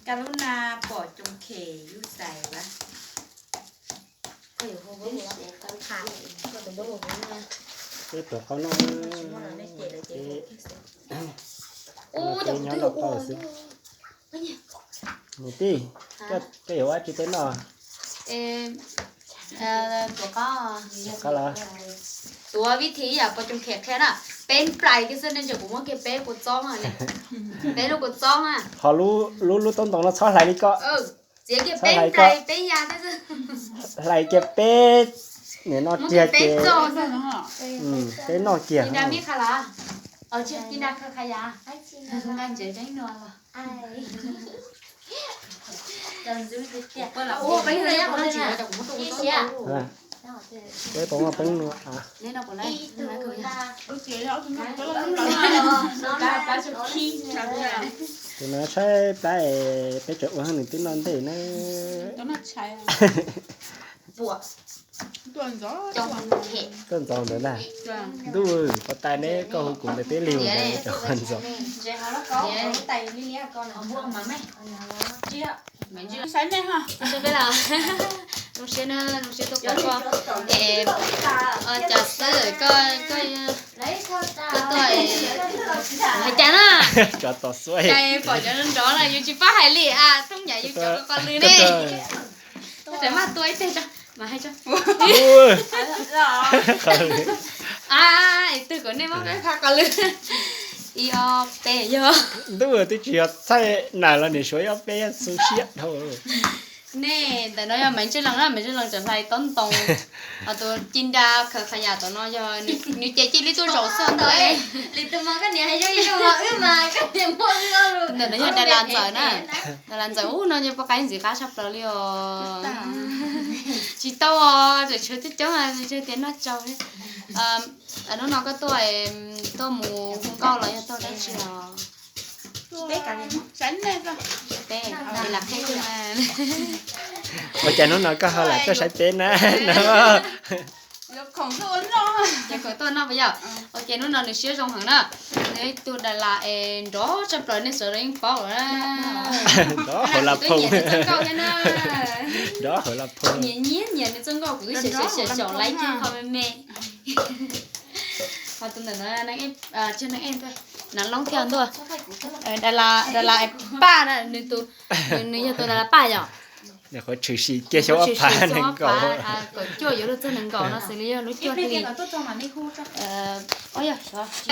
Ka lub na pom coom khem yus xais a. Peb tuav qaub noj. Peb nyob noj qaub xwb. Niam tij, koj yuav ua dab tsi peb noj? Tuav qaub los? Tuav vib thi yam pom coom khem qhia na. Peb nplais kiag xwb ne, kuv muab kiag peb kua txob, peb lub kua txob. Ho lub lub taub ntoo no txhob hlais li ko. Txiav kiag peb nplais peb ya thiab xwb. Hlais kiag peb, nim no kiag ces peb noj kiag. Peb tau muaj peeb nua. Tus no tshaib plab es peb tseem ua nws twb noj ntej na. Tuaj ntxov ntawd na. Ntuj, pov tas ne, koj hu kuv ntawd peb lig ntawd tseem ua ntxov. Zoo siab na, zoo siab tuaj pom koj. Es cas xwb koj, koj tuaj hais cas na? Tso tos xwb. Cas pom cov nrov na yus tsis paub hais li a, thoob nyav yus cov qos lwm ne. Tab sis mas tua ib teg tso mas hais tso. A, es twg kom nej muab peb phaj qos lwm? Ib ob peb yog. Ntuj, twb tsis yog txhaij nas los niam suav ib ob peb xu siab dhau. Nej, ntawm no yog Maiv Ntsej Lees na, Maiv Ntsej Lees tseem hlais taub ntoo. Ho tus ci nra khaws qhov yam tom no yog nws ces cia li tuaj zaum xwb ntag. Ntawm no yog Dais Las Ntxawm na. Dais Las Ntxawm ub no yog poj qaib ntxim qab tshaj plaws li os. Tsis tau os, tseem tshuav coob coob, tias noj tsau. Hnub no koj tuaj, tuaj mus hu nkauj los yog tuaj dab tsi os? Peb, ua cas hnub no koj ho lam tuaj saib peb na no? Ces khoom tuaj noj puas yog? Ua ces hnub no nws siab zoo heev na. Nws ib tug Dais Las es nrov tshaj plaws nej sawv daws yeej paub lawm. Nrov hauv la phoo. Nrov hauv la phoo. Nyiam nyiam nyiam nws txoj nkauj, kuv twb xyaum xyaum xyaum laiv kiag qhov me me. Ho tus ntawm no tsis yog Nav Eej, Nav Loob thiab ntuj. Dais Las Paj na, nws tus, nws yog tus Dais Las Paj yom. Nws qhuav tshwm sim kiag xyoo ob phav nees nkaum, kaum cuaj yuav luag txog nees nkaum no xws li yog lub cuaj hli.